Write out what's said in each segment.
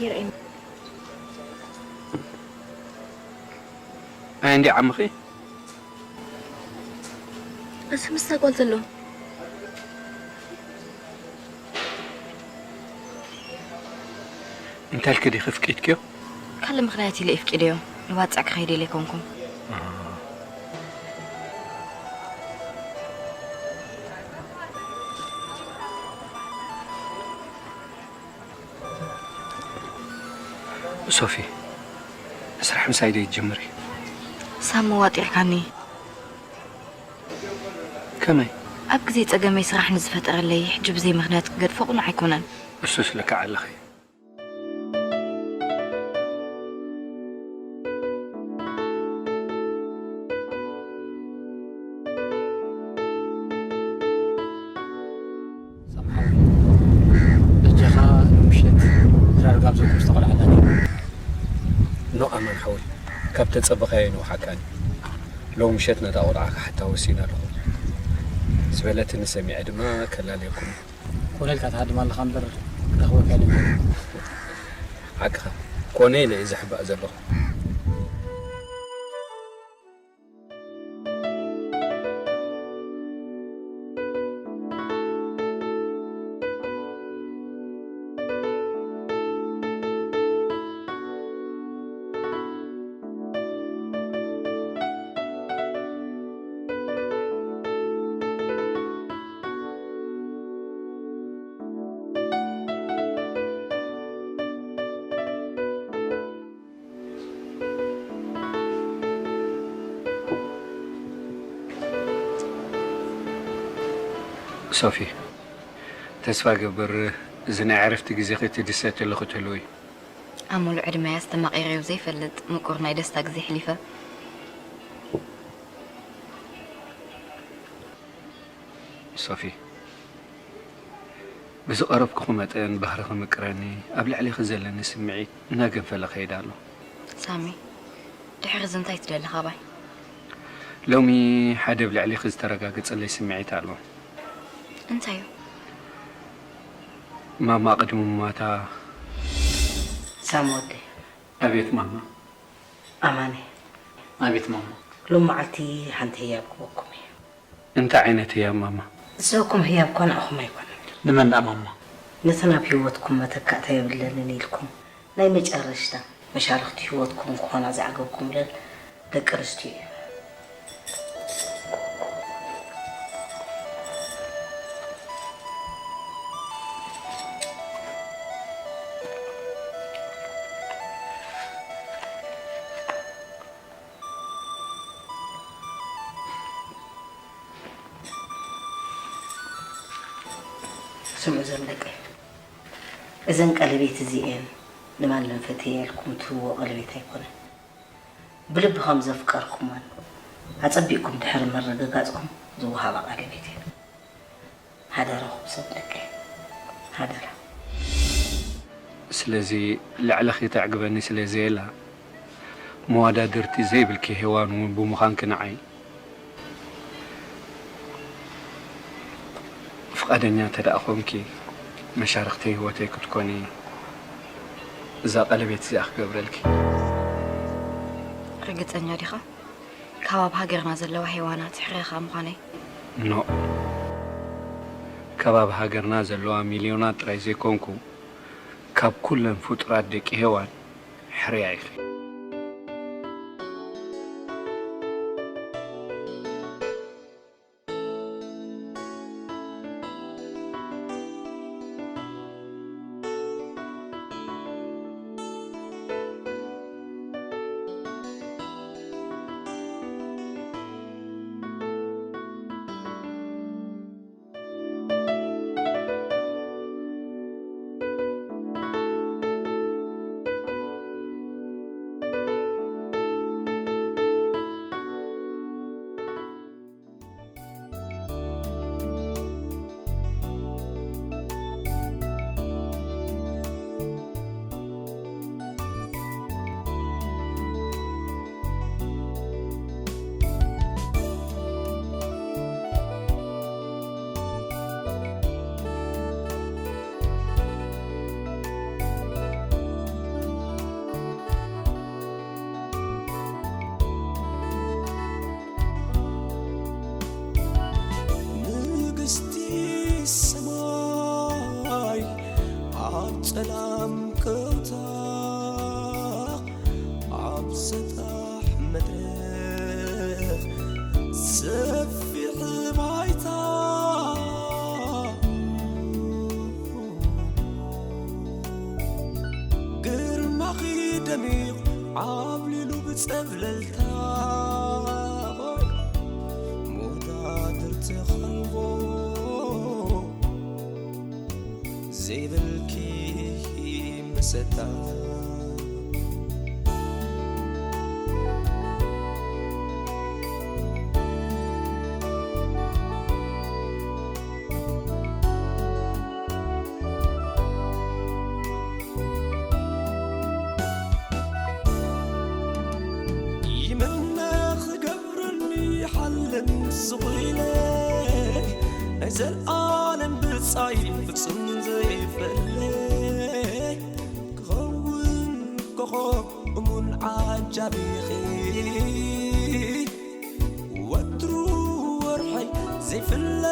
ይርእየኒ። ኣይ እንዲ ዓምኺ? እዚ ምስታ ጓል ዘሎ። እንታይ ኢልኪ ዲኺ ፍቂድክዮ? ካልእ ምኽንያት ኢለ እፍቂደዮ። ንባጽዕ ክኸይድ ኢለ ኣይኮንኩን። ሶፊ፣ ስራሕ ምሳይ ዶ ይትጅምሪ? ሳሚ ዋጢርካኒ። ከመይ? ኣብ ግዜ ጸገመይ ስራሕ ንዝፈጠረለይ ሕጂ ብዘይ ምኽንያት ክገድፎ ቅኑዕ ኣይኮነን። እሱስ ልክዕ ኣለኺ። ሳምሓዊ፣ በጃኻ ንምሸት ድራር ጋብዘኩም ዝተቖልዓላ ድዩ? ኖ ኣማን ሓወይ፣ ካብ ተጸበኻዮ ይንውሓካኒ። ሎም ምሸት ነታ ቆልዓ ክሓታ ወሲነ ኣለኹ ዝበለትኒ ሰሚዐ ድማ ከላለየኩም። ኮነ ኢልካ ትሃድም ኣለኻ እምበር ክረኽበካ የለን። ሓቅኻ፣ ኮነ ኢለ እየ ዝሕባእ ዘለኹ። ሶፊ፣ ተስፋ ገብር፣ እዚ ናይ ዕረፍቲ ግዜኺ ትድሰትሉ ክትህልዊ። ኣብ ሙሉእ ዕድመይ ኣስተማቒረዮ ዘይፈልጥ ምቁር ናይ ደስታ ግዜ ኣሕሊፈ። ሶፊ፣ ብዝቐረብኩኺ መጠን ባህርኺ ምቅረኒ፣ ኣብ ልዕሌኺ ዘለኒ ስምዒት እናገንፈለ ይኸይድ ኣሎ። ሳሚ፣ ድሕሪ እዚ እንታይ ትደሊ ካባይ? ሎሚ ሓደ ኣብ ልዕሌኺ ዝተረጋገጸለይ ስምዒት ኣሎ። እንታይ እዩ? ማማ ቅድሚ ምሟታ። ሳሚ ወደይ። ኣቤት ማማ። ኣማነ። ኣቤት ማማ። ሎም መዓልቲ ሓንቲ ህያብ ክህበኩም እየ። እንታይ ዓይነት ህያብ ማማ? ዝህበኩም ህያብ እኳ ንዓኹም ኣይኮነን። ንመን ደኣ ማማ? ነተን ኣብ ህይወትኩም መተካእታ የብለንን ኢልኩም ናይ መጨረሽታ መሻርኽቲ ህይወትኩም ክኾና ዝዓገብኩምለን ደቂ ኣንስትዮ እየን። ስምዑ እዞም ደቀይ፣ እዘን ቀለቤት እዚኤን ንማንም ፈትየ ኢልኩም ትህብዎ ቀለቤት ኣይኮነን። ብልቢ ከም ዘፍቀርኩምወን ኣጸቢቕኩም ድሕሪ ምርግጋጽኩም ዝወሃባ ቀለቤት እየን። ሓደራኹም ሰብ ደቀይ፣ ሓደራ። ስለዚ ልዕለኺ ተዕግበኒ ስለ ዘየላ፣ መዋዳድርቲ ዘይብልኪ ሄዋን እውን ብምዃንኪ ንዓይ ፍቓደኛ እንተ ደኣ ኾንኪ፣ መሻርኽቲ ህይወተይ ክትኮኒ፣ እዛ ቀለቤት እዚኣ ክገብረልኪ። ርግጸኛ ዲኻ? ካብ ኣብ ሃገርና ዘለዋ ሄዋናት ሕርያኻ ምዃነይ? ኖእ። ካብ ኣብ ሃገርና ዘለዋ ሚልዮናት ጥራይ ዘይኮንኩ፣ ካብ ኩለን ፍጡራት ደቂ ሄዋን ሕርያ ኢኺ። ሰላም ከውታ ኣብ ሰጣሕ መድረኽ ሰፊሕ ባይታ ግርማኺ ደሚቕ ዓብሊሉ ብጸብለልታ ሞታ ትርትኸልቦ ዘይብልኪ መሰታ ይመነ ክገብረኒ ሓልም ስቑኢለ ናይ ዘልኣለም ብጻይ ፍጹም ዘይፈለ ክኸውን ኮኾብ እሙን ዓጃቢኺ ወትሩ ወርሐይ ዘይፍለ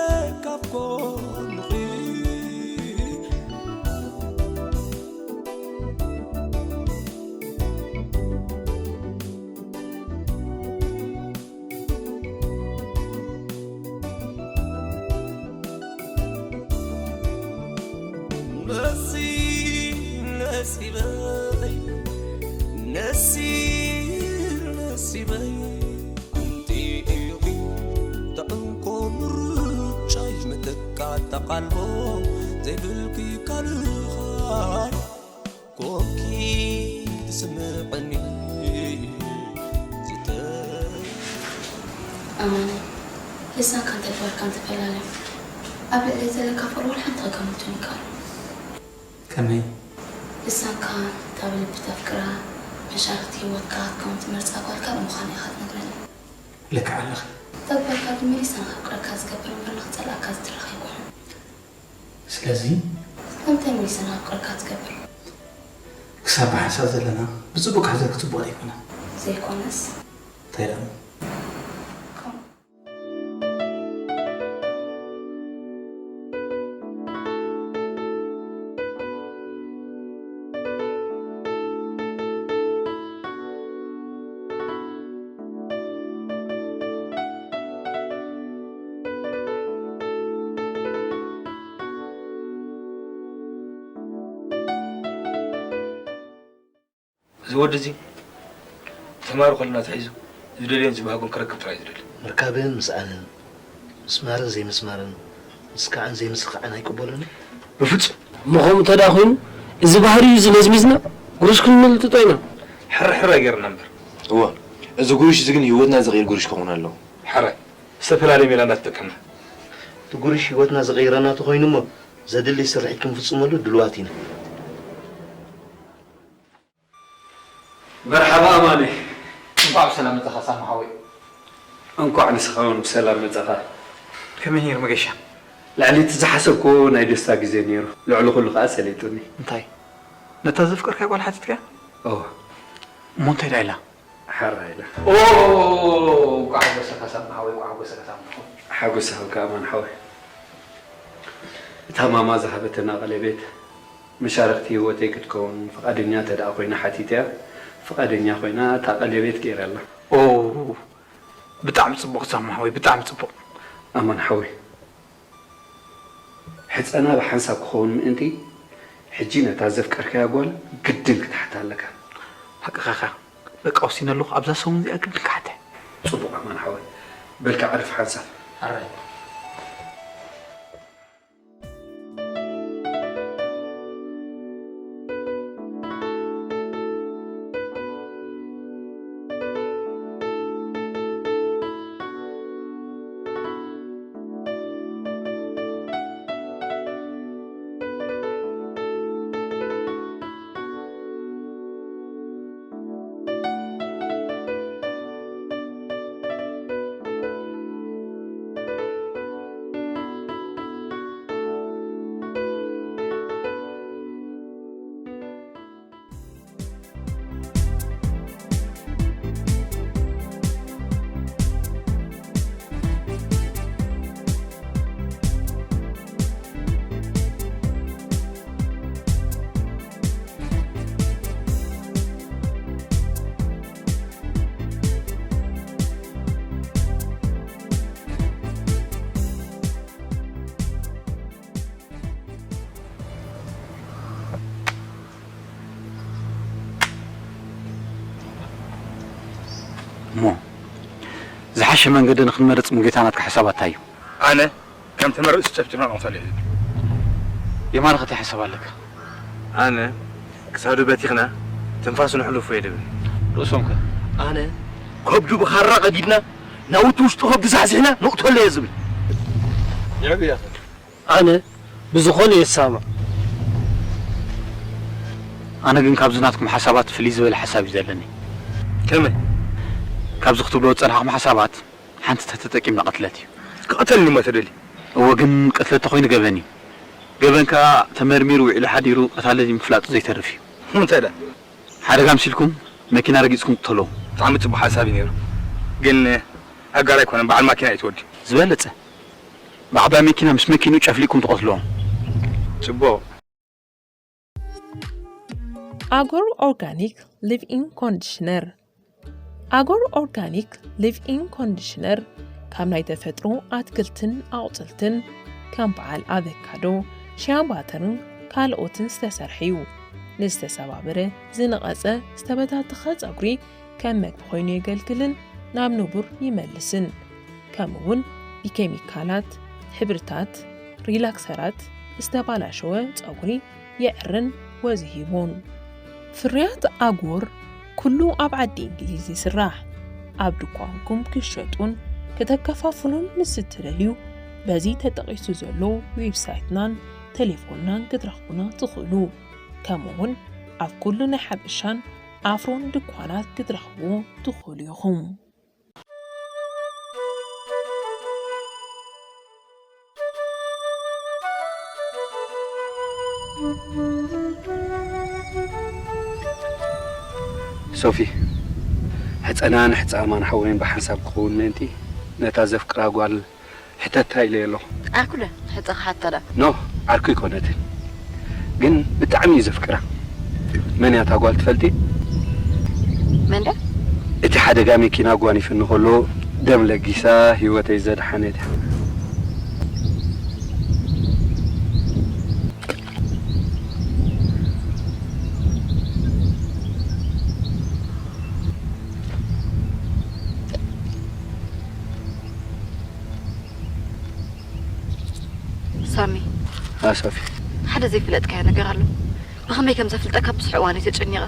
ካብ ጎንኺ ነሲበይ ነሲበይ ነሲበይ ኣንቲ ኢኺ ተዕንኮ ምርጫይ መተካ ተቓልቦ ዘይብልኪ ካልኻይ ኮንኪ ትስምዕኒ ዝተ ኣማነ፣ ልሳንካን ተግባርካን ተፈላለዩ። ኣብ ልዕለይ ዘለካ ፍቕሪ ወላ ሓንቲ ከገምቱ ይከኣሉ። ከመይ? ልሳንካ እታ ብልቢ ተፍቅራ፣ መሻርኽቲ ህይወትካ ክትከውን ትመርጻ ጓልካ ብምዃና ኢኻ ትነግረኒ። ልክዕ ኣለኺ። ተግባርካ ግን መሊሳ ንኸፍቅረካ ዝገብር እምበር ንኽጸልኣካ ዝድረኽ ኣይኮነን። ስለዚ ስለምንታይ መሊሳ ንኸፍቅረካ ትገብር? ክሳብ ብሓንሳብ ዘለና ብጽቡቕ ክሕዘኪ ጽቡቕ ዘይኮነ። ዘይኮነስ? እንታይ ደኣ እሞ? ከምኡ። እዚ ወዲ እዚ ተማሪ ከለና ኣትሒዙ ዝደልዮን ዝበሃጎን ክረክብ ጥራይ እዩ ዝደሊ። ምርካብን ምስኣንን፣ ምስማርን ዘይምስማርን፣ ምስካዕን ዘይምስኻዕን ኣይቅበሎን እዩ። ብፍጹም። እሞ ከምኡ እንተ ደኣ ኮይኑ እዚ ባህርዩ እዚ መዝሚዝና ጉሩሽ ክንምልጥጦ ኢና። ሕርሕር ኣይገርና እምበር። እወ፣ እዚ ጉሩሽ እዚ ግን ህይወትና ዝቕይር ጉሩሽ ክኸውን ኣለዎ። ሕራይ ዝተፈላለየ ሜላ እንዳተጠቀምና። እቲ ጉሩሽ ህይወትና ዝቕይረና ተኾይኑ እሞ ዘድሊ ስርሒት ክንፍጽመሉ ድሉዋት ኢና። መርሓባ ኣማነ። እንኳዕ ብሰላም መጻኻ ሳሚ ሓወይ። እንኳዕ ንስኻ እውን ብሰላም መጻኻ። ከመይ ነይሩ መገሻ? ልዕሊ እቲ ዝሓሰብክዎ ናይ ደስታ ግዜ ነይሩ። ልዕሊ ኩሉ ከኣ ሰሊጡኒ። እንታይ? ነታ ዘፍቀርካያ ጓል ሓቲትካያ? እወ። እሞ እንታይ ደኣ ኢላ? ሓራ ኢላ። ኦ እንኳዕ ሓጎሰካ ሳሚ ሓወይ፣ እንኳዕ ሓጎሰካ ሳሚ ሓወይ። ሓጎስ ይሃብካ ኣማን ሓወይ። እታ ማማ ዝሃበትና ቀለቤት መሻርኽቲ ህይወተይ ክትከውን ፍቓደኛ ተደኣ ኮይና ሓቲተያ፣ ፍቓደኛ ኮይና እታ ቀለቤት ገይረላ። ኦው ብጣዕሚ ጽቡቕ ሳሚ ሓወይ ብጣዕሚ ጽቡቕ። ኣማን ሓወይ ሕጸና ብሓንሳብ ክኸውን ምእንቲ ሕጂ ነታ ዘፍቀርካያ ጓል ግድን ክትሓታ ኣለካ። ሓቅኻ ኢኻ በቃ ወሲነ ኣለኹ ኣብዛ ሰሙን እዚኣ ግድን ክሓታ። ጽቡቕ ኣማን ሓወይ በልካ ዕረፍ ሓንሳብ። ሕራይ። እሞ ዝሓሸ መንገዲ ንክንመርጽ ሙጌታ ናትካ ሓሳብ ኣታይ እዩ? ኣነ ከም ተመረጽ ጨብጭብና ንቕተሎ እዩ። የማነ ኸታይ ሓሳብ ኣለካ? ኣነ ክሳዱ በቲኽና ትንፋሱ ንሕልፎ እየ ድብል። ርእሶም ከ? ኣነ ከብዱ ብኻራ ቀዲድና ናውቲ ውሽጡ ከብዱ ዛሕዚሕና ንቕተሎ እየ ዝብል። የዕብያ ኣነ ብዝኾነ የሳምዕ። ኣነ ግን ካብዚ ናትኩም ሓሳባት ፍልይ ዝበለ ሓሳብ እዩ ዘለኒ። ከመይ? ካብዚ ክትብልዎ ዝጸናሕኩም ሓሳባት ሓንቲ ተተጠቂምና ቅትለት እዩ። ክቐተልኒ እሞ ተደልዩ። እወ ግን ቅትለት ተኾይኑ ገበን እዩ። ገበን ከኣ ተመርሚሩ ውዒሉ ሓዲሩ ቀታሊ ምፍላጡ ዘይተርፍ እዩ። እንታይ ደኣ? ሓደጋ ኣምሲልኩም መኪና ረጊጽኩም ቅተልዎ። ብጣዕሚ ጽቡቕ ሓሳብ እዩ ነይሩ። ግን ኣጋር ኣይኮነን፣ በዓል ማኪና እዩ እቲ ወዲ። ዝበለጸ። ብዓባይ መኪና ምስ መኪንኡ ጨፍሊቕኩም ትቐትልዎ። ጽቡቕ። ኣጎር ኦርጋኒክ ሊቭ ኢን ኮንዲሽነር። ኣጎር ኦርጋኒክ ሊቭ ኢን ኮንዲሽነር ካብ ናይ ተፈጥሮ ኣትክልትን ኣቑጽልትን ከም በዓል ኣቨካዶ፣ ሽያ ባተርን ካልኦትን ዝተሰርሐ እዩ። ንዝተሰባበረ፣ ዝነቐጸ፣ ዝተበታተኸ ጸጉሪ ከም መግቢ ኮይኑ የገልግልን ናብ ንቡር ይመልስን። ከምኡውን ብኬሚካላት፣ ሕብርታት፣ ሪላክሰራት ዝተባላሸወ ጸጉሪ የዕርን ወዚ ሂቡን። ፍርያት ኣጎር ኩሉ ኣብ ዓዲ እንግሊዝ ይስራሕ። ኣብ ድኳንኩም ክሸጡን ከተከፋፍሉን ምስ እትደልዩ በዚ ተጠቒሱ ዘሎ ዌብሳይትናን ቴሌፎንናን ክትረኽቡና ትኽእሉ። ከምኡውን ኣብ ኩሉ ናይ ሓበሻን ኣፍሮን ድኳናት ክትረኽብዎ ትኽእሉ ኢኹም። ሶፊ፣ ሕጸና ንሕጸ ኣማን ሓወይን ብሓንሳብ ክኸውን ምእንቲ ነታ ዘፍቅራ ጓል ሕተታ ኢለዮ ኣለኹ። ዓርኩ ዶ ሕጸ ክሓታ ደኣ? ኖ፣ ዓርኩ ኣይኮነትን። ግን ብጣዕሚ እዩ ዘፍቅራ። መን እያ እታ ጓል ትፈልጢ? መን ደኣ? እቲ ሓደጋ መኪና ኣጓኒፍኒ ከሎ ደም ለጊሳ ህይወተይ ዘድሓነት እያ። ሳሚ፣ ها صافي. ሓደ ዘይፈለጥካዮ ነገር ኣሎ። ብኸመይ ከም ዘፍልጠካ ብዙሕ እዋን እየ ተጨኒቐ።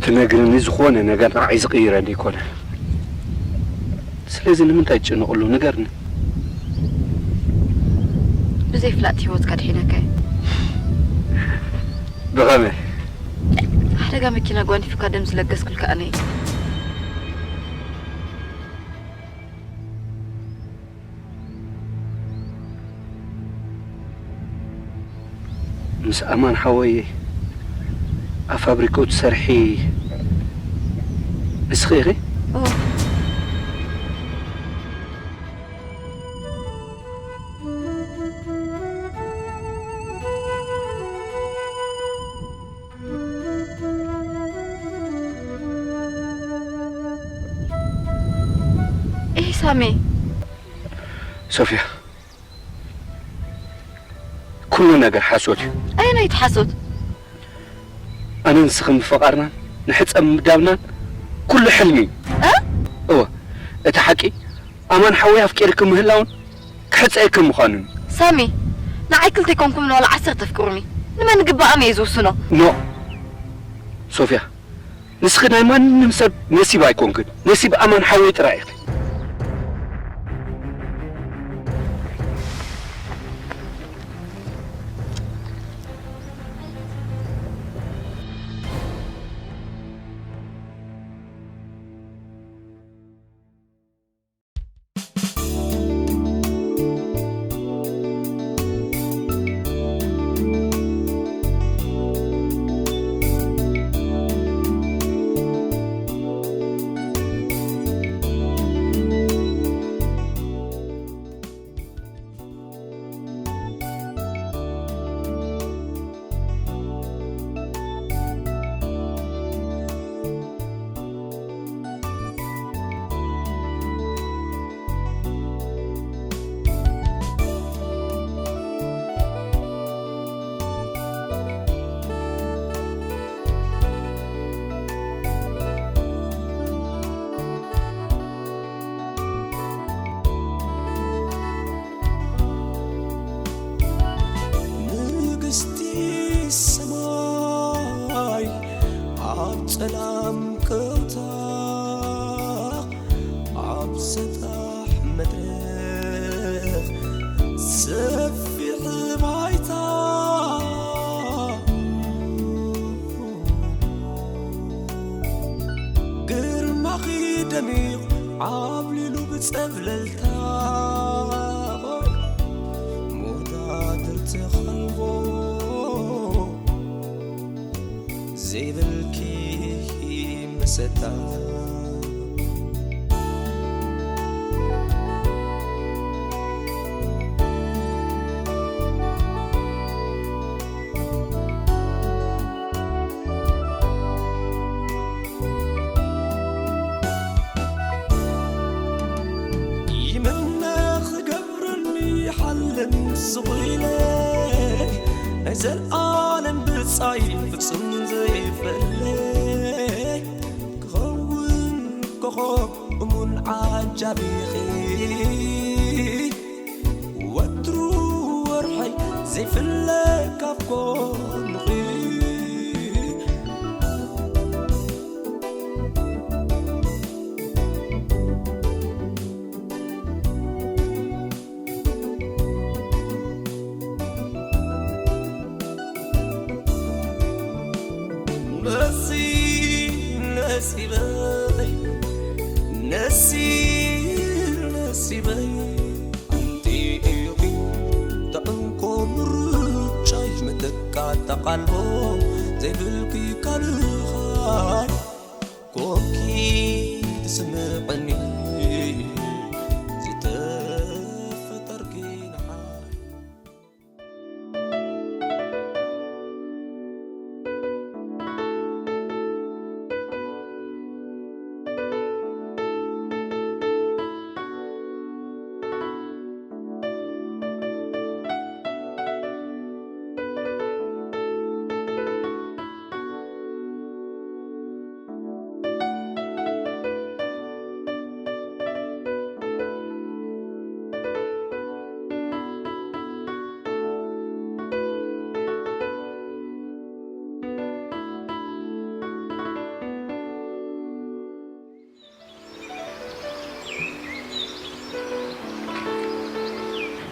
ትነግርኒ ዝኾነ ነገር ንዓይ ዝቕይረኒ ኣይኮነ። ስለዚ ንምንታይ ትጭነቕሉ ንገርኒ። ብዘይ ፍላጥ ህይወትካ ድሒነካ እየ። ብኸመይ? ሓደጋ መኪና ጓኒፍካ ደም ዝለገስኩልካ ኣነ እየ። ምስ ኣማን ሓወይ ኣብ ፋብሪካኡ ትሰርሒ ንስኺ ኢኺ? እወ። ኤህ ሳሚ። ሶፊያ፣ ኩሉ ነገር ሓሶት እዩ። ኣየናይ እቲ ሓሶት? ኣነ ንስኺ ምፍቓርናን ንሕጸ ምምዳብናን ኩሉ ሕልሚ እዩ። እ? እወ፣ እቲ ሓቂ ኣማን ሓወይ ኣፍቂርኪ ምህላውን ክሕጸየኪ ምዃኑን እዩ። ሳሚ፣ ንዓይ ክልተ ኣይኮንኩም ንዋላ ዓሰርተ ኣፍቅሩኒ። ንመን ግባኣም እየ ዝውስኖ? ኖ ሶፊያ፣ ንስኺ ናይ ማንም ሰብ ነሲብ ኣይኮንክን፣ ነሲብ ኣማን ሓወይ ጥራይ ኢኺ። ጸላም ከውታ ኣብ ሰጣሕ መድረኽ ሰፊሕ ባይታ ግርማኺ ደሚቕ ዓብሊሉ ብጸብለልታ ሞዳድር ተኸልቦ ዘይብልኪ መሰታ ይመነ ክገብረኒ ሓልም ስቑኢለ ናይ ዘልኣለም ብጻይ ፍጹም ዘይፈለ ክኸውን ኮኾብ እሙን ዓጃቢኺ ወትሩ ወርሐይ ዘይፍለ ካብ ጎንኺ መሲ ነሲበይ ነሲ ነሲበይ ኣንቲ ኢኺ ተዕንኮ ምርጫይ መተካ ተቓልቦ ዘይብልኪ ካልኻይ ኮንኪ ትስምዕኒ ዝተፈጠርኪ ንዓይ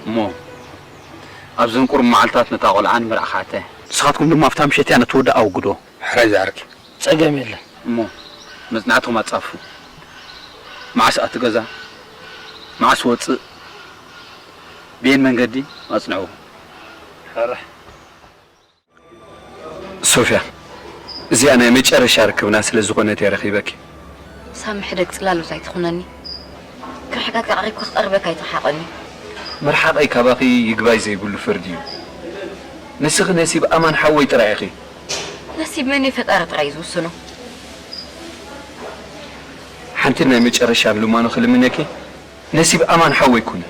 እሞ ኣብዘን ቁሩብ መዓልታት ነታ ቆልዓ ንምርኣኻ ኣተ። ንስኻትኩም ድማ ኣብታ ምሸት እያ ነቲ ወዲ ኣውግዶ። ሕራይ ዝዓርከይ። ጸገም የለን። እሞ መጽናዕትኹም ኣጻፉ። መዓስ ኣቲ ገዛ? መዓስ ወጽእ? ብየን መንገዲ ኣጽንዕዎ። ሕራይ። ሶፍያ፣ እዚኣ ናይ መጨረሻ ርክብና ስለ ዝኾነት እየ ረኺበኪ። ሳሚ፣ ሕደግ ጽላሎት ኣይትኹነኒ። ክርሕቀካ ቀሪብካ ክቐርበካ ኣይትርሓቐኒ። ምርሓቐይ ካባኺ ይግባይ ዘይብሉ ፍርዲ እዩ። ንስኺ ነሲብ ኣማን ሓወይ ጥራይ ኢኺ። ነሲብ መን እዩ? ፈጣሪ ጥራይ እዩ ዝውስኖ። ሓንቲን ናይ መጨረሻን ልማኖ ክልምነኪ። ነሲብ ኣማን ሓወይ ኩኒ።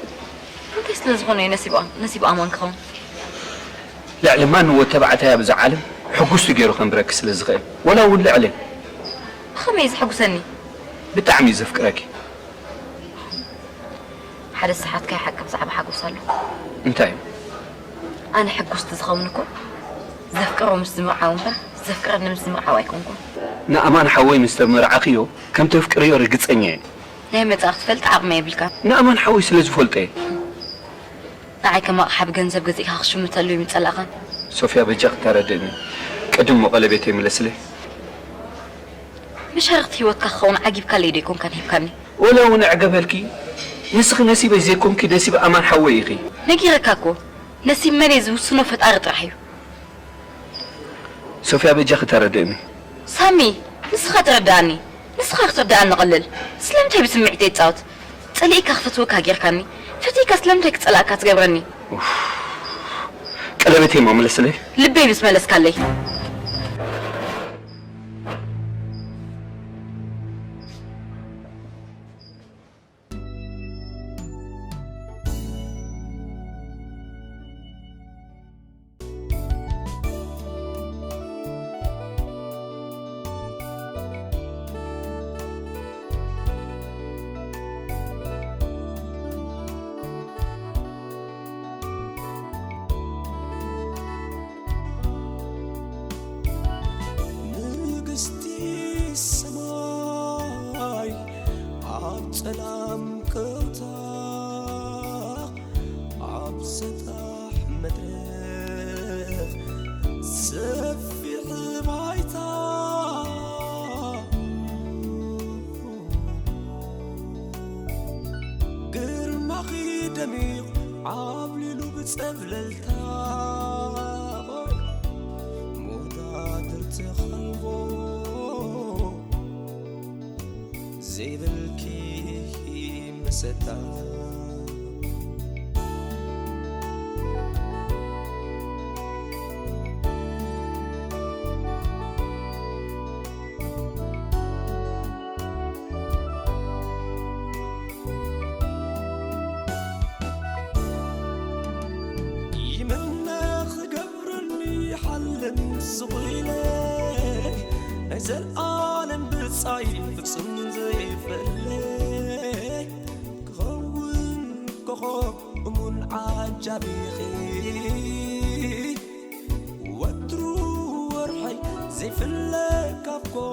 እንታይ ስለ ዝኾነ እዩ ነሲብ ኣም- ነሲብ ኣማን ክኸውን? ልዕሊ ማን ወተባዕታይ ኣብዚ ዓለም ሕጉስቲ ገይሩ ከንብረኪ ስለ ዝኽእል፣ ወላ እውን ልዕሊ። ብኸመይ እዩ ዘሐጉሰኒ? ብጣዕሚ እዩ ዘፍቅረኪ። ሓደ ሰሓት ካይ ሓቂ ብዛዕባ ሓጎስ ኣሎ። እንታይ እዩ? ኣነ ሕጉስቲ ዝኸውን እኮ ዘፍቅሮ ምስ ዝምርዓው እምበር ዘፍቅረኒ ምስ ዝምርዓው ኣይኮንኩን። ንኣማን ሓወይ ምስ ተመርዓኽዮ ከም ተፍቅርዮ ርግጸኛ እየ። ናይ መጻእኽቲ ፈልጥ ዓቕሚ የብልካ። ንኣማን ሓወይ ስለ ዝፈልጦ እየ። ንዓይ ከም ኣቕሓ ብገንዘብ ገዚእካ ክሽምተሉ እዩ ምጸላእኻን። ሶፍያ በጃ ክተረድእኒ። ቅድም ሞ ቀለቤተይ ምለስለይ። መሻርኽቲ ህይወትካ ክኸውን ዓጊብካለይ ዶ ኣይኮንካን ሂብካኒ? ወላ እውን ኣዕገበልኪ። ንስኺ ነሲበይ ዘይኮንኪ ነሲብ ኣማን ሓወይ ኢኺ። ነጊረካ እኮ። ነሲብ መን እየ ዝውስኖ ፈጣሪ ጥራሕ እዩ። ሶፍያ በጃኺ ተረድእኒ። ሳሚ፣ ንስኻ ተረድኣኒ። ንስኻ ክትርድኣኒ ቀልል። ስለምንታይ ብስምዒተይ ትጻወት? ጸሊእካ ክፈትወካ ጌርካኒ። ፈቲካ ስለምንታይ ክጸላእካ ትገብረኒ? ኡፍ። ቀለበተይ እሞ መለስለይ። ልበይ ምስ መለስካለይ። ጸብለልታ ሞታ ትርትኸልቦ ዘይብልኪ መሰታ። ይምነ ክገብረኒ ሓልም ስቑኢለ ናይ ዘልኣለም ብጻይ ፍጹም ዘይፈለ ክኸውን ኮኾብ እሙን ዓጃቢኺ ወትሩ ወርሐይ ዘይፍለ ካብ ኮ